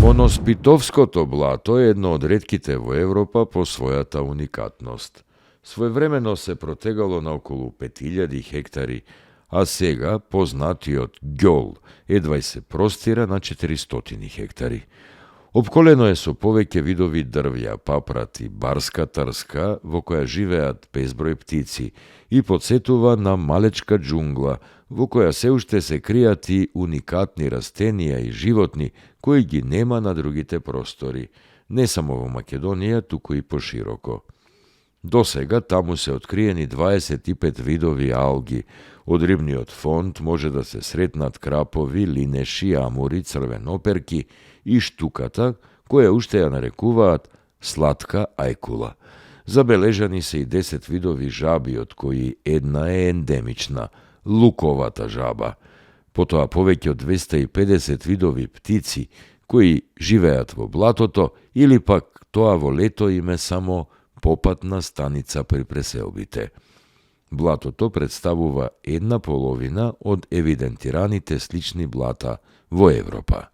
Моноспитовското блато е едно од ретките во Европа по својата уникатност. Своевремено се протегало на околу 5000 хектари, а сега познатиот ѓол едва и се простира на 400 хектари. Опколено е со повеќе видови дрвја, папрати, барска трска, во која живеат безброј птици и подсетува на малечка џунгла, во која се уште се кријат и уникатни растенија и животни кои ги нема на другите простори, не само во Македонија, туку и пошироко. До сега таму се откриени 25 видови алги. Од рибниот фонд може да се сретнат крапови, линеши, амури, црвеноперки и штуката, која уште ја нарекуваат сладка ајкула. Забележани се и 10 видови жаби, од кои една е ендемична – луковата жаба. Потоа повеќе од 250 видови птици, кои живеат во блатото или пак тоа во лето им е само попатна станица при преселбите. Блатото представува 1/2 од евидентираните слични блата во Европа.